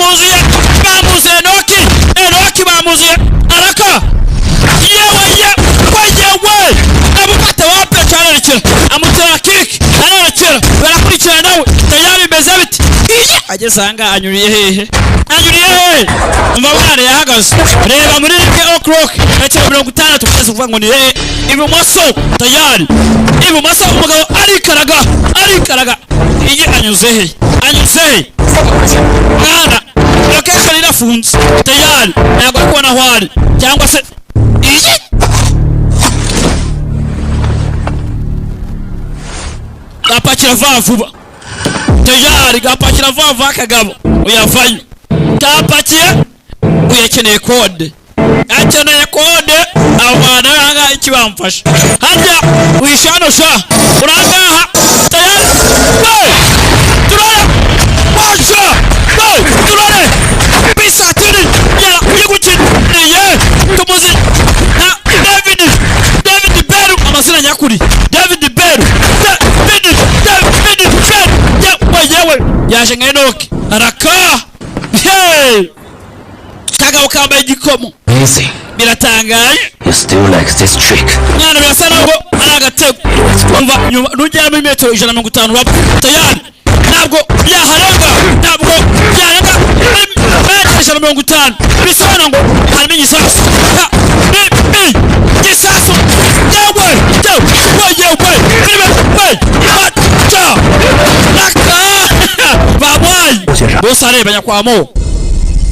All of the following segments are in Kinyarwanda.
Bamuziye, bamuziye Enoki, Enoki bamuziye araka. Yewe yewe yewe, amufata wapi? Acarerekera, amutera kiki, arerekera, barakurikirana nawe tayari. Bimeze biti? Iya, ageze ahangaha anyuriye hehe? Anyuriye hehe? Umva mwana, yahagaze. Reba muri 1 o'clock, metero 60 kugeza kuvuga ngo ni hehe? Ibumoso tayari, ibumoso. Umugabo arikaraga, arikaraga. Iyi anyuze he? Anyuze he mwana? Location irafunze tayari, ntabwo ari kubona aho ari cyangwa se iyi gapakira vuba vuba tayari, gapakira vuba vuba. Akagabo uyavayo kapakiye, uyakeneye kode, akeneye kode. Abo bantu ahangaha iki bamfasha harya? Wisha hano sha, urangaha tayari. We turore washa, we turore bisatiri yigukiniye. Tumuzi nka David, David Beru, amazina nyakuri David Beru, David, David Beru. Yewe yewe, yaje nka Enoki araka. Hey! Kagabo kambaye igikomo. Amazing. Biratangaje. You still like this trick. Mwana, birasa naho ari agatego. Umva nyuma nujyamo imetero 150 urapfa tayari. Ntabwo yaharenga, ntabwo yarenga metero 150. Bisobanura ngo harimo igisasu. Ha, ni mi gisasu. Yewe yewe yewe, filime we maca raka bamuhaye bose areba nyakwamo.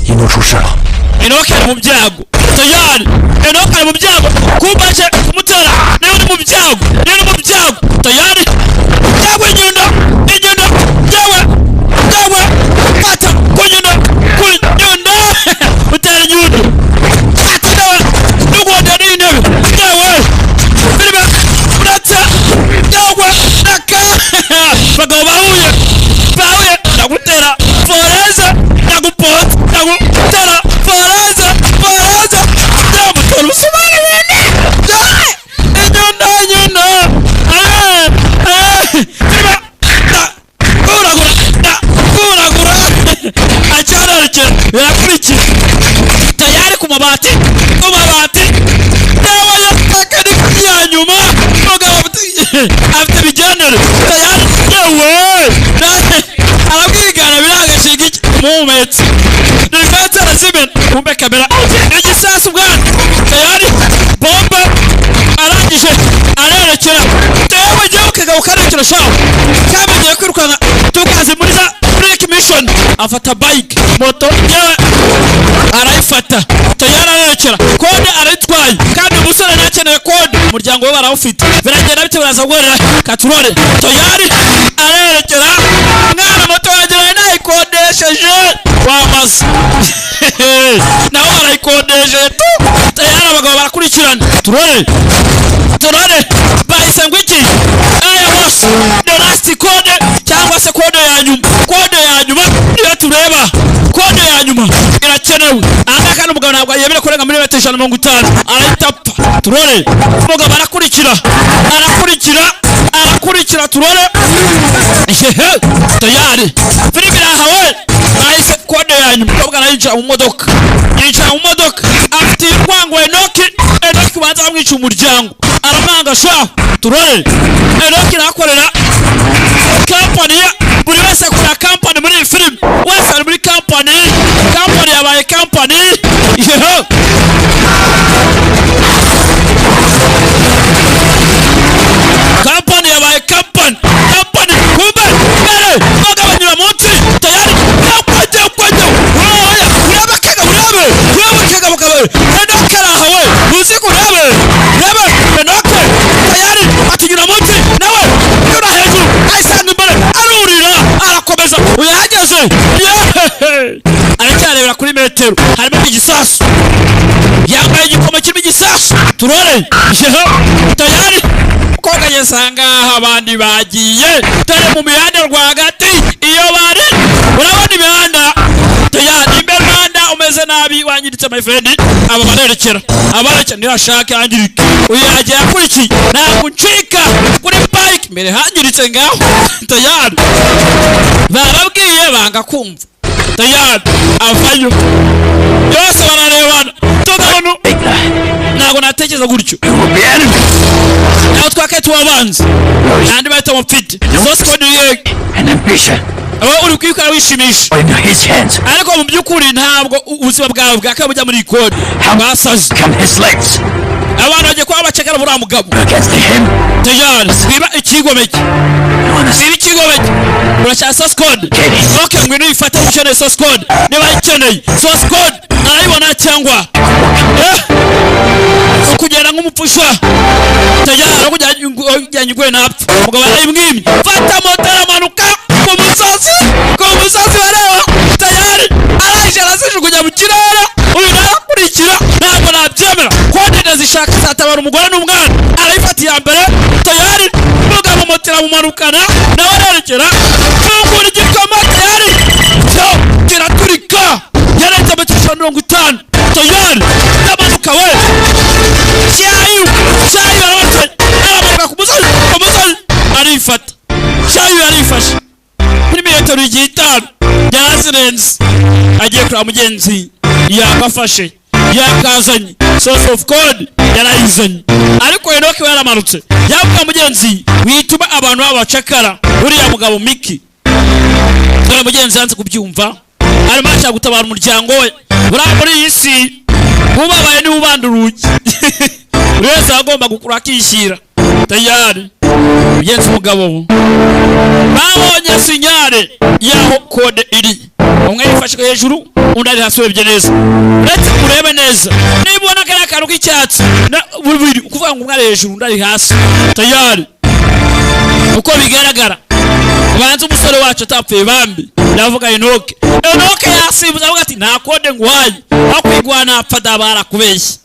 一诺出事了。 Enoki ari mu byago tayari, Enoki ari mu byago. Kumbaje kumutera, niwe uri mu byago, niwe uri mu byago tayari. Yewe inyundo, inyundo, yewe yewe, fata ku nyundo, ku nyundo, utera inyundo, fata nawe n'ugonda n'intebe. Yewe filime uretse yewe raka. Bagabo bahuye, bahuye, ndagutera foreze, ndagupota, ndagutera foreze, foreze, ndamutera umusumari wene. Inyundo, inyundo, filime ndakuragura, ndakuragura, acyarerekera, birakurikira tayari ku mabati, ku mabati. Yewe yataka ni ya nyuma. Mugabo afite ibigenere tayari. Yewe, arabwigana biragashinga iki umuhumetso rivetse, arazimena. Kumbe kamera igisasu bwana tayari, bombe. Arangije arerekera. Yewe yewe, kagabo karekera shawo, kamenyeye kwirukanka. Tukazi muri za break mission, afata bike, moto yewe arayifata tayari, arerekera. Kode arayitwaye kandi umusore ntakeneye kode, umuryango we barawufite. Biragenda bite? Baraza guhorera katurore tayari, arerekera mwana. Moto wagira nayikodesheje wamaze nawe barayikodesheje tu tayari. Abagabo barakurikirana. Turore, turore bahise ngo iki? Aya bose the last code cyangwa se kode ya nyuma, kode ya nyuma niyo tureba, kode ya nyuma irakenewe ahangaha. Kandi umugabo ntabwo yemerewe kurenga muri metero 150, arahita apfa. Turore, umugabo arakurikira, arakurikira, arakurikira. Turore hehe tayari, filime irahawe. Bahise kode ya nyuma. Umukobwa arayicara mu modoka, yicara mu modoka afite urwango. Enoki, Enoki banza bamwica umuryango, aramwanga sha. Turore, Enoki arahakorera kampani ya buri wese akorera kampani muri iyi filime, wese ari muri kampani, kampani yabaye kampani. Yeho, kampani yabaye kampani, kampani. Kumbe mbere bagabanyura munsi tayari. Kwajya kwajya, oya, urebe kega, urebe, urebe kega mukabe. Enoke arahawe uzi, urebe, urebe Enoke tayari atinyura munsi, nawe nyura hejuru, ayisanga imbere, arurira, arakomeza. Uyahageze yehehe, aracyarebera kuri metero, harimo igisasu, yambaye igikomo kirimo igisasu. Turore yeho tayari, koga yasanga aho abandi bagiye dore mu mihanda rwagati iyo bari. Urabona imihanda tayari imbere, umuhanda umeze nabi wangiritse my friend. Aba barerekera, abarekera ntibashake yangirike. Uyu yagiye akurikiye, ntabwo ncika kuri bike mbere hangiritse ngaho tayari. Bababwiye banga kumva. Tayari avayo, byose bararebana. Tugabano, ntabwo natekereza gutyo. We will be enemies. Ntabwo twakaye tuba abanzi, nandi bahitamo mfite. Source code yego. And ambition Wowe uri kwikora wishimisha. are in his hands. Ariko mu by'ukuri ntabwo ubuzima bwawe bwakabaye bujya muri iyi code bwasaze. Become his slaves. Abantu bagiye kuba bacakara buriya mugabo. Against him. Tayari wiba ikigomeke. You wanna see Wiba ikigomeke, urashaka source code. OK, ngwino uyifate. Ukeneye source code? Niba ayikeneye source code arayibona cyangwa ukugenda nk'umupfusha. Tayari ujyanye iguye napfa. Umugabo arayimwimye. Fata moto, aramanuka ku musozi, ku musozi bareba. Tayari arangije arazijugunya mu kirere, uyu nawe arakurikira. Ntabwo nabyemera, code ndazishaka, zatabara umugore n'umwana. Arayifata iya mbere. Tayari mugabo moto iramumanukana, nawe arerekera, fungura igikoma. Tayari cyo kiraturika, yarenze metero 50. Tayari ndamanuka we cyayu cyayu, aramanutse, aramanuka ku musozi, ku musozi arifata. Cyayu yarifashe kuri metero igiye 5, yarazirenze, agiye kureba mugenzi. Yakafashe, yakazanye, source of code yarayizanye. Ariko Enoki we yaramanutse, yabwira mugenzi: "Wituma abantu b'abacakara uriya mugabo Miki." Dore mugenzi yanze kubyumva, arimo arashaka gutabara umuryango we. Buriya muri iyi si ubabaye niwe ubanda urugi, buri wese aba agomba gukura akishyira. Tayari mugenzi umugabo babonye signal y'aho code iri. Umwe yifashe hejuru, undi ari hasi. Urebye neza, uretse urebe neza, niba ubona kariya kantu k'icyatsi na bubiri, ukuvuga ngo umwe ari hejuru, undi ari hasi. Tayari uko bigaragara, ubanza umusore wacu atapfuye bambi. Ndavuga Enoke. Enoke yasimbuza, avuga ati: "Nta code nguhaye, aho kwigwa napfa daba." Barakubeshya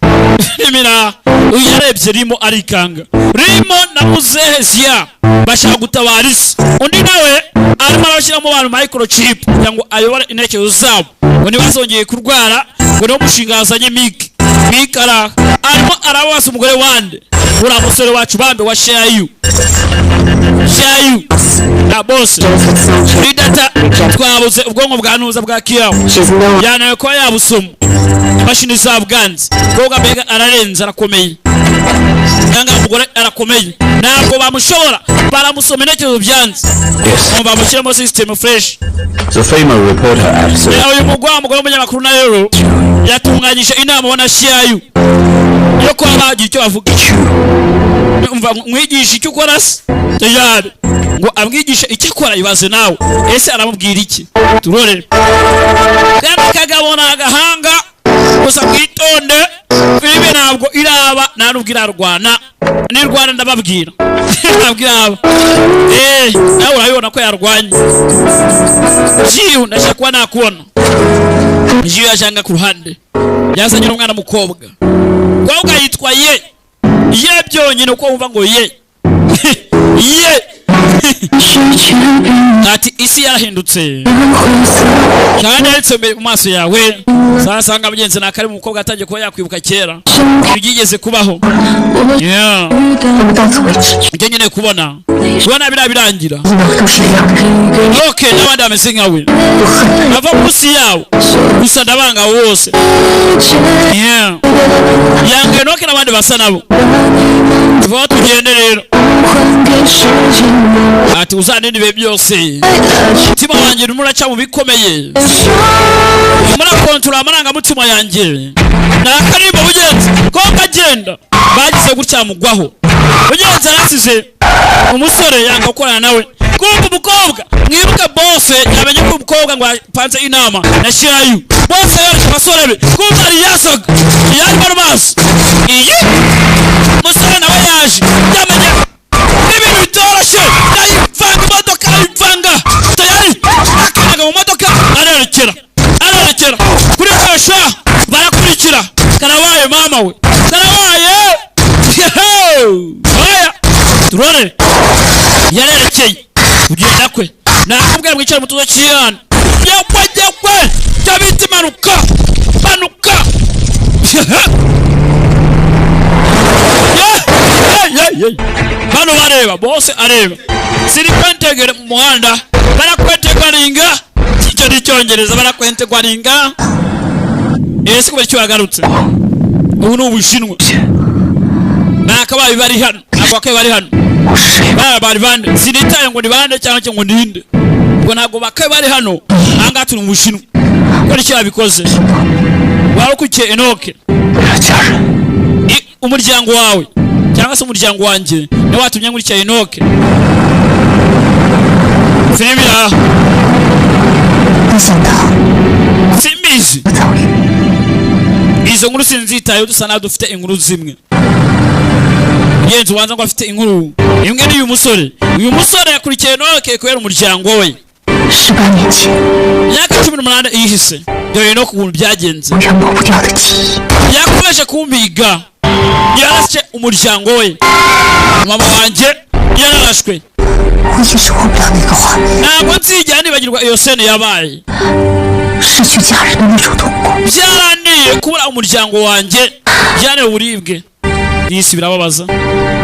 nimira. Uyu yarebye rimo arikanga, rimo na muzehe Zia bashaka gutabara isi. Undi nawe arimo arashyiramo abantu microchip kugira ngo ayobore intekerezo zabo, ngo ntibazongeye kurwara, ngo niwo mushinga yazanye Mike. Mike arimo arabaza umugore wande, uriya musore wacu bambe wa Shayu Shayu na bose. Kuri data twabuze ubwonko bwa ntuza bwa Kiyawu, yanawe kuba yabusoma, imashini zabwanze. Ubwonko mbega ararenze, arakomeye, cyangwa umugore arakomeye, ntabwo bamushobora. Baramusoma intekerezo byanze. Yes. Ngo bamushyiremo system fresh. The female reporter at the Uyu mugwa mugore w'umunyamakuru na rero yatunganyije inama ubona Shayu yo kuba bagira icyo bavuga. Umva, mwigisha icyo ukora se? Tayari ngo amwigishe icyo akora. Ibaze nawe, ese aramubwira iki? Turore kandi kagabo ni agahanga gusa. Mwitonde, filime ntabwo iraba, nta nubwo irarwana. Nirwana ndababwira. Ntabwo iraba. Nawe urabibona ko yarwanye. Jiyu, ndashaka kuba nakubona. Jiyu yajanga ku ruhande, yazanye n'umwana w'umukobwa. Mukobwa yitwa Ye Ye byonyine, uko wumva ngo Ye Ye. Ati: "Isi yarahindutse kandi yaretse mu maso yawe." Sasanga mugenzi ni akari umukobwa atangiye kuba yakwibuka kera ibyigeze kubaho. Yeah. 我们到此为止。 Icyo nkeneye kubona, kubona biriya birangira. 都是一样的。 OK, n'abandi bameze nkawe bava munsi yawo gusa, ndabanga bose. Yeah. Yanga Enoke n'abandi basa nabo. Tuvaho tugende rero. Ati: "Uzaninde ibihe byose, umutima wanjye urimo uraca mu bikomeye, urimo urakontorora amarangamutima yanjye." Ni akarimbo mugenzi ko kagenda bagize gutya mugwaho. Mugenzi arasize umusore, yanga gukorana nawe. Kumva umukobwa, mwibuke bose yamenye ko umukobwa ngo yapanze inama na Shayu. Bose yohereje abasore be. Kumva ari yasaga yarimo amaso. Iyi musore nawe yaje yamenye n'ibintu bitoroshye, yayivanga imodoka, arayivanga. Tayari akanaga mu modoka, arerekera, arerekera kuri kasha, barakurikira. Karabaye mama we, karabaye. Oya, turore yarerekeye kugenda kwe. Nakubwira mwicare mutuzo cyane. Yekwe yekwe, cyo bita impanuka manuka. Ye, ye, ye. Bano bareba bose, areba siri kwentegere mu muhanda, barakwetegaringa. Icyo ni Icyongereza, barakwentegwaringa. Ese kubera icyo wagarutse? Ubu ni Ubushinwa, nakabaye bari hano, ntabwo bakabaye bari hano. 我是谁？ Baba bari bande? Sinitaye ngo ni bande cyangwa se ngo ninde, ubwo ntabwo bakabaye bari hano. Ahangaha turi mu Bushinwa. Kubera icyo yabikoze? Wari ukurikiye Enoke. 为了家人， Umuryango wawe cyangwa se umuryango wanjye niwe watumye nkurikira Enoke. Filimi iraha. 没想到 Simbizi. 我遭遇， Izo nkuru sinzitayeho, dusa naho dufite inkuru zimwe. Yenze ubanza ngo afite inkuru imwe n'uyu musore. Uyu musore yakurikiye Enoke kubera umuryango we. 18年前， Imyaka 18 ihise, dore Enoke ukuntu byagenze. 永远抹不掉的记忆。 Yakomeje kumpiga, yarashe umuryango we, mama wanjye yararashwe. 我也是忘不了那个画面， Ntabwo nzigera nibagirwa iyo scène yabaye. 失去家人的那种痛苦。 Byarananiye kubura umuryango wanjye, byanteye uburibwe disi, birababaza.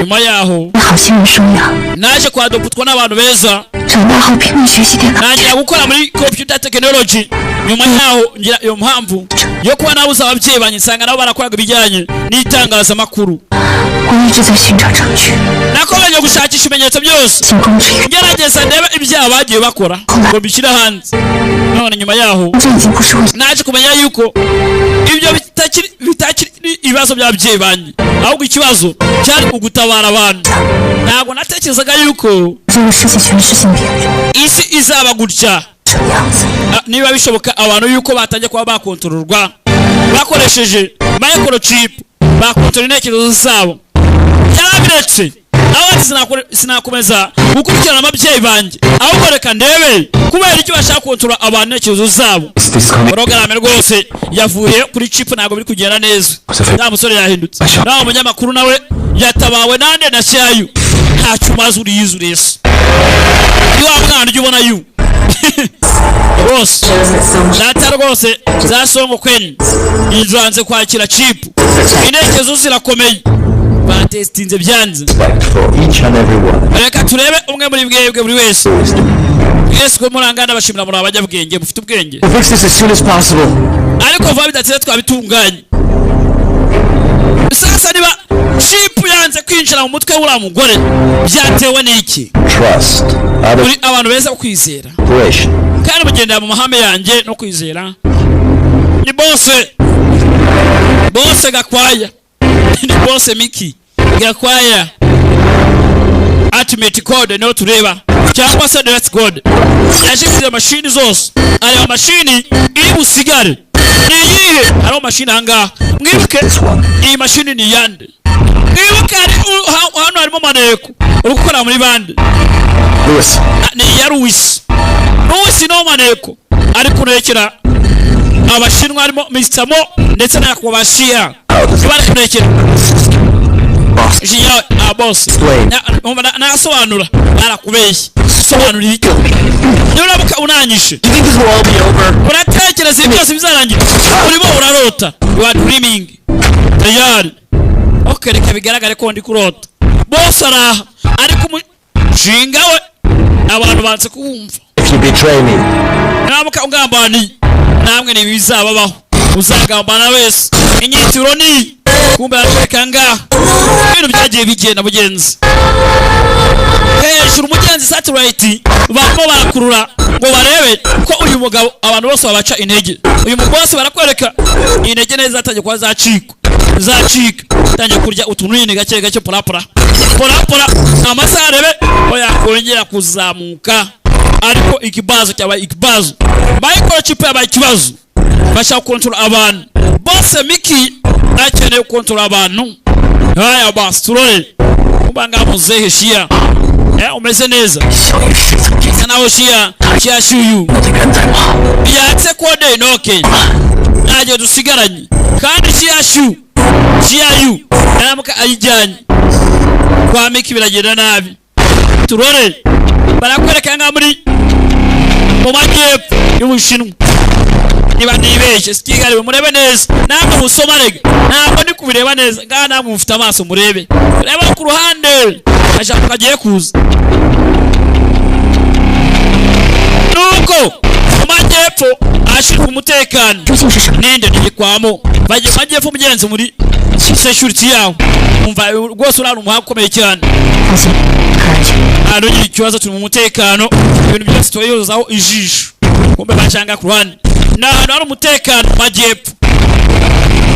Nyuma yaho 好心人收养， naje kwadoputwa n'abantu beza. 长大后拼命学习电脑， Ntangira gukora muri computer technology. Nyuma yaho ngira iyo mpamvu yo kuba nabuze ababyeyi banjye, nsanga nabo barakoraga ibijyanye n'itangazamakuru. 我一直在寻找证据， Nakomeje gushakisha ibimenyetso byose, 仅供这个。 ngerageza ndebe ibyaha bagiye bakora ngo mbishyire hanze. None nyuma yaho 这已经不是我 naje kumenya yuko ibyo bitakiri ibibazo by'ababyeyi banjye, ahubwo ikibazo cyari ugutabara abantu. Ntabwo natekerezaga yuko 这个世界全是性别人 isi izaba gutya. 什么样子。 Ah, niba bishoboka abantu yuko batangiye kuba bakontororwa bakoresheje microchip, bakontorora intekerezo zabo. Yarabiretse aho ati: Sinakomeza gukurikirana ababyeyi banjye, ahubwo reka ndebe kubera icyo bashaka kontorora abantu intekerezo zabo." Is this coming? Porogaramu rwose yavuye kuri chip, ntabwo biri kugenda neza. Nta musore yahindutse, naho umunyamakuru nawe yatabawe nande? Na Cyayu. Ntacyo umaze, uriyizi urese ni wa mwana ujya ubona yu rwose data rwose za songo kweni inzu kwakira chip, intekerezo zirakomeye, batesitinze byanze. Respect for each and every one. Reka turebe umwe muri mwebwe, buri wese. Wisdom. Mwese ko murangana, bashimira, muri abanyabwenge, mufite ubwenge. We'll fix this as soon as possible. Ariko vuba bidatinze twabitunganye. Sasa niba chip yanze kwinjira mu mutwe w'uriya mugore, byatewe n'iki? Trust. Other Muri abantu beza bo kwizera cooperation. kandi mugendera mu mahame yanjye no kwizera. Ni bose, bose Gakwaya, ni bose Miki Gakwaya. Ultimate code niyo tureba, cyangwa se direct code. Yashyize mashini zose, areba mashini iri busigare ni iyihe. Hariho mashini ahangaha, mwibuke. This one. Iyi mashini ni iyande? Mwibuke hano harimo maneko uri gukora muri bande. Lewis. Ah, ni iya Louis. Louis niwo maneko ari kurekera Abashinwa, harimo Mr. Mo ndetse na Yakuba Shia bari kurekera. Boss. Jiya ah boss. Explain. Nasobanura barakubeshye. Sobanura iki? Niba uramuka unanyishe. You think this will all be over? Uratekereza ibi byose bizarangira? Urimo urarota, you are dreaming. Tayari, okay, reka bigaragare ko ndi kurota. Bose araha, ariko umushinga we abantu banze kuwumva. If you betray me, Naramuka ungambaniye, namwe ni bizababaho. Uzagambana wese, inyitiro ni kumbe aratwereka ngaha ibintu byagiye bigenda. Mugenzi hejuru, mugenzi, satellite barimo barakurura ngo barebe ko uyu mugabo abantu bose babaca intege. Uyu mugabo barakwereka intege neza zatangiye kuba zacikwa, zacika, tangiye kurya utuntu nyine gake gake, porapora porapora, amasaha arebe ko yakongera kuzamuka. Ariko ikibazo cyabaye ikibazo, microchip yabaye ikibazo, bashaka gukontorora abantu bose. Miki akeneye gukontorora abantu. Haya basi, turore kumba ngaho muzehe Shia umeze neza. 小雨是曾经 Isa naho Shia Shuyu 我的源代码。 yatse kode Enoke, ntacyo dusigaranye. Kandi Shia Shu, Shia Yu naramuka ayijyanye kwa Miki biragenda nabi. Turore, barakwereka ngaha muri mu majyepfo y'Ubushinwa, niba ntibeshye sikigariwe. Murebe neza namwe musoma, rega ntabwo ndi kubireba neza ngaha, namwe mufite amaso murebe. Reba ku ruhande ashaka kagiye kuza, nuko mu majyepfo. Majyepfo ashinzwe umutekano. 究竟是什么？ Ninde ntigikwamo bagiye mu majyepfo, mugenzi, muri security yawo. Umva rwose, uriya ni umuhanga ukomeye cyane. 放心，很安全。 Nta ugira ikibazo, turi mu mutekano, ibintu byose tubayozaho ijisho. Kumbe bacanga ku ruhande, ni ahantu hari umutekano mu majyepfo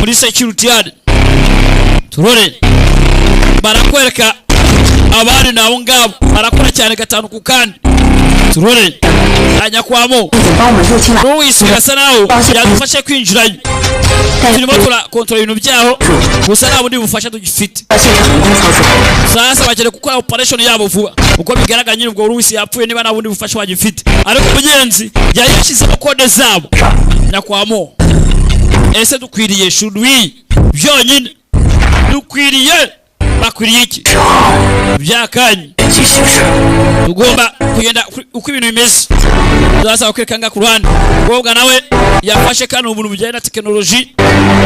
muri security yard. Turore, barakwereka abandi ni abo ngabo barakora cyane gatanu ku kandi. Turore anyakwamo. 已经帮我们入侵了， Louis birasa naho yadufashe kwinjirayo, turimo turakontorora ibintu byaho, gusa nta bundi bufasha tugifite. 现场人工操作。 Sasa bakeneye gukora operation yabo vuba. Uko bigaragara nyine, ubwo Louis yapfuye niba nta bundi bufasha bagifite, ariko mugenzi yari yashyizemo code zabo. Nyakwamo, ese dukwiriye, should we, byonyine dukwiriye, bakwiriye iki byakanye? 进行时， Tugomba kugenda uko ibintu bimeze. Turasaba kwereka nga ku ruhande, umukobwa nawe yafashe kano ubuntu bujyanye na tekinoloji,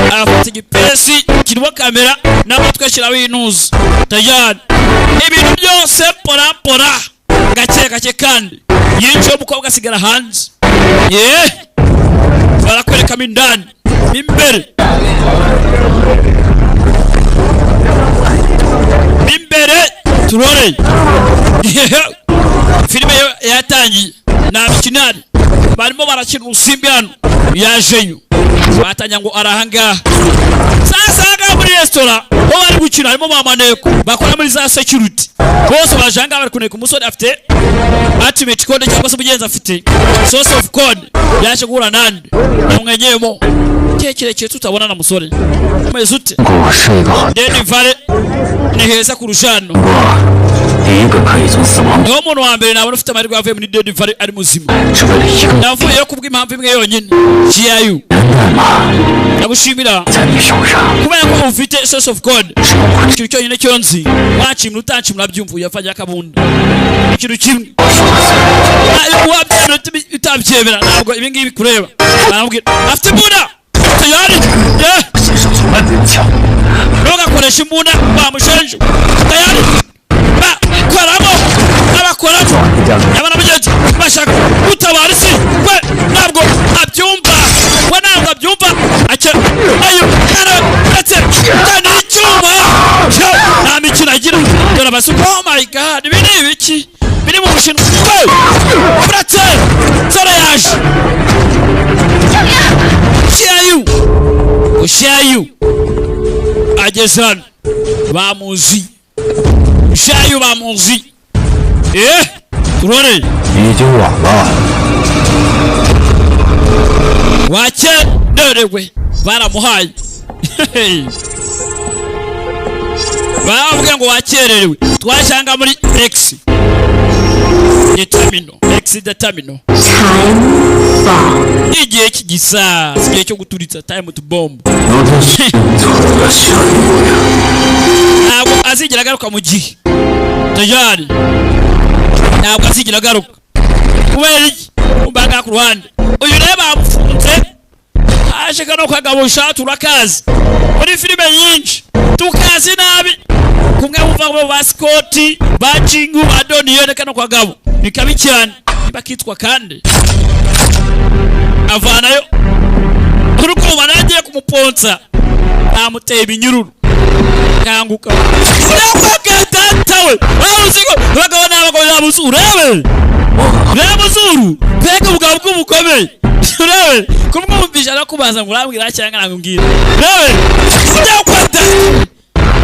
afata igipesi kirimo kamera n'amatwi, ashyiraho intuza tayari, ibintu byose pora pora, gake gake. Kandi yinjiye, umukobwa asigara hanze. Ye barakwerekamo indani mo imbere, mo imbere. Turore, filime yo yatangiye, nta mikino ihari, barimo barakina urusimbi. Hano yajeyo, batangira ngo arahangaha. Sasa ahangaha muri resitora ho bari gukina, harimo ba maneko bakora muri za security, bose baje ahangaha bari kuneka umusore afite ultimate code, cyangwa se umugenzi afite source of code. Yaje guhura nande namwenyeyemo igihe kirekire tutabona na musore, umeze ute? 我是一个好 Dead Valley ni heza kurusha hano. 第一个可以从死亡 Niwo muntu wa mbere nabona ufite amahirwe yavuye muri Dead Valley ari muzima. 是为了一个 Navuyeyo kubw'impamvu imwe yonyine, GIU. 人代码 Ndagushimira 在你手上， kubera ko ufite source of code. 是我 Ikintu cyonyine cyo nzi, wacimura utancimura, byumva uyafanya akabunda ikintu kimwe. Wabyemera utabyemera, ntabwo ibi ngibi bikureba. Baramubwira afite imbunda tayari, yeah. 先生从来不用枪。 Ntugakoresha imbunda, bamushenje tayari, bakoramo abakoramo nyamara mugenzi bashaka gutabara isi, we ntabwo abyumva, we ntabwo abyumva. Ake ayo mwana ndetse cyane icyuma. Cyo, nta mikino agira. Dore abasuka, oh my God, ibi ni ibiki biri mu Bushinwa? We uretse sore yaje Xiaoyu, Xiaoyu ageze hano, bamuzi Xiaoyu, bamuzi. Eh, turore. 已经晚了， Wakererewe, baramuhaye, baravuga ngo wakererewe. Twasanga muri X determino, X determino. 蚕宝， Igihe cy'igisasi, igihe cyo guturitsa, time to bomb. 昨天是错了小姑娘。 Ntabwo azigera agaruka mu gihe tayari, ntabwo azigera agaruka. Kubera iki? Umbaga ku ruhande, uyu rero bamufunze, aje kano kagabo shatu urakazi muri filime nyinshi, tukazi nabi kumwe wumva ngo ba Scott, ba Jingu, ba Donnie. Kano kagabo ni kabi cyane, niba kitwa kandi avanayo urukuba nagiye kumuponsa, bamuteye ibinyururu. Kanguka ndavuga data we, waba ko abagabo n'abagabo yabuze, urebe urebe zuru, mbega ubugabo bw'ubugome! Urebe kumwumvisha no kubanza ngo urambwira cyangwa ntabwo umbwira. Urebe ndakwa data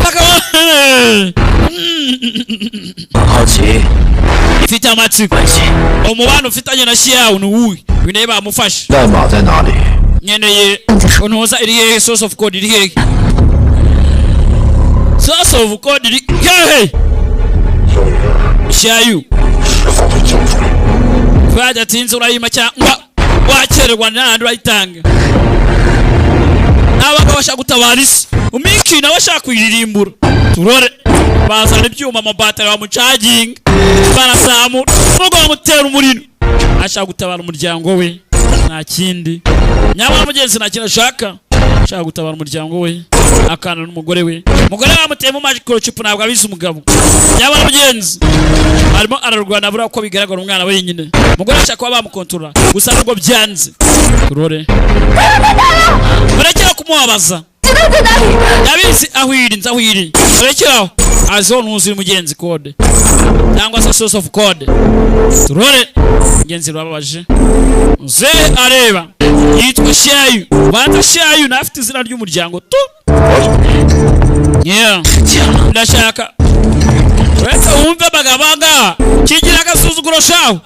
abagabo. 好奇 Mfite amatsiko. 关系 Umubano ufitanye na Xiao ni uwuhe? Uyu nawe bamufashe. 代码在哪里？ Nkeneye untuza iri hehe? Source of code iri hehe? Source of code iri hehe? Xiaoyu, twadatinze urayima cyangwa wakererwa n'ahandi urayitanga. Abagabo bashaka gutabara isi, umiki nawe ashaka kuyiririmbura. Turore, bazana ibyuma, amabatari bamucaginga, barasamura nubwo bamutera umuriro, ashaka gutabara umuryango we, nta kindi. Nyamara mugenzi nta kintu ashaka, ashaka gutabara umuryango we. Akana n'umugore we, umugore bamuteyemo microchip, ntabwo abizi. Umugabo yaba mugenzi arimo ararwana, abura uko bigaragara umwana wenyine. Umugore ashaka kuba bamukontorora gusa nubwo byanze. Turore, murekera kumubabaza. 知道在哪里。 Yabizi aho iri, nzi aho iri. Murekeraho, aziho ntuzi mugenzi code cyangwa se source of code. Turore, mugenzi rurababaje. Muzehe areba, yitwa Shayu, banza Shayu nafite izina ry'umuryango tu. Yeah. Ndashaka uretse wumve amagambo angaha kigira agasuzuguro shahu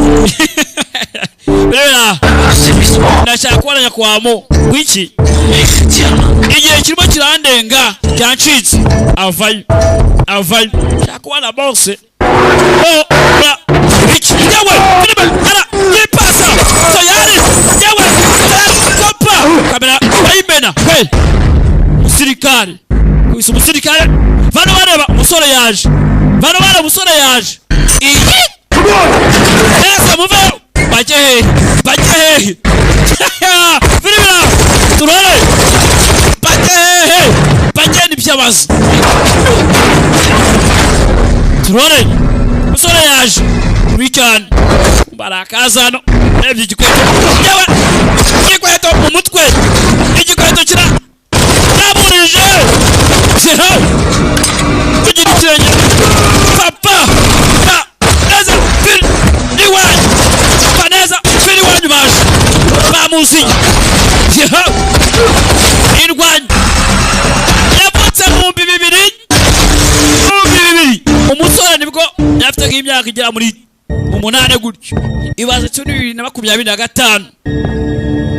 reba. Ndashaka kubona nyakwamo wiki. 没时间了。 Igihe kirimo kirandenga, cyancitse. Avayo, avayo, shaka kubona bose. Oh, ra iki yewe filime ara yipasa tayari yewe tayari kopa kamera bayimena we. Umusirikare kwisa umusirikare, vano bareba umusore yaje, vano bareba umusore yaje. Iyi ese muveyo, bajye hehe, bajye hehe? Filime turore, bajye hehe, bajye n'ibyabazo. Turore, umusore yaje kuri cyane, barakaza hano. Urebye igikweto yewe, igikweto mu mutwe, igikweto kira yaburije kira kugira ikirenge papa pa neza firi iwanyu, pa neza firi iwanyu, baje bamuziye indwanyi. Yavutse mu 2000, 2000. Umusore nibwo yafite nk'imyaka igera muri 8 gutyo. Ibaze cyo, 2025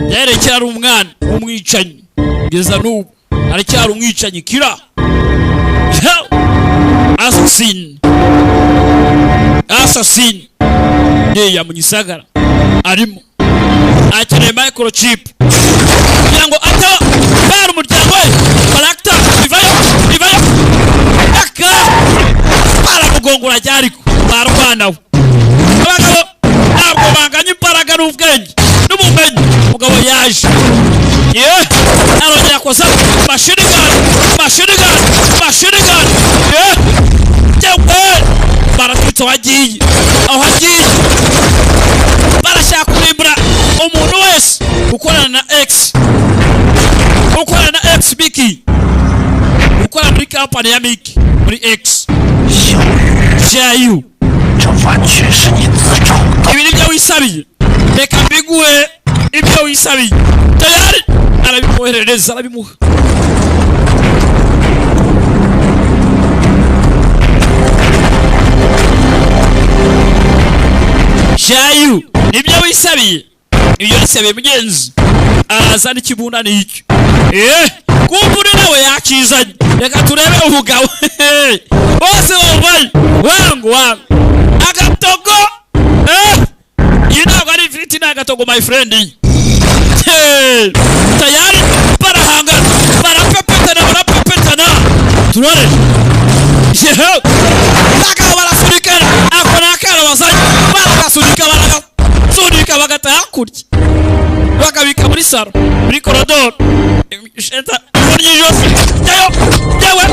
yerekera ari umwana w'umwicanyi, kugeza n'ubu aracyari umwicanyi, kira assassin, assassin yeya mu gisagara. Arimo akeneye microchip kugira ngo ataba bari umuryango we. Barakita ivayo, ivayo aka baramugongora ariko barwanawe. Abagabo ntabwo banganya imbaraga n'ubwenge n'ubumenyi. Umugabo yaje ye arongera akoza machine gun, machine gun, machine gun ye yewe. Baratwitse aho agiye, aho agiye barashaka kurimbura umuntu wese ukorana na X, ukorana na X Miki, ukora muri kampani ya Miki muri X. 小雨， Jayu, 这完全是你自找的。 Ibi nibyo wisabiye, reka mbiguhe ibyo wisabiye. Tayari arabimwoherereza, arabimuha. Jayu, nibyo wisabiye, ibyo wisabiye mugenzi. Araza n'ikibunda n'icyo kumbure nawe yakizanye. Reka turebe umugabo bose bambaye wangu wangu agatogo. Iyi ntabwo ari ifiriti, ni agatogo my friend. Hey, tayari barahangana, barapepetana, barapepetana. Turore yewe, bagabo barasunikana. Ako ni akana bazanye, baragasunika, baragasunika, bagata hakurya, bakabika muri saro, muri korodoro. Sheta ry'ijosi, jyayo yewe.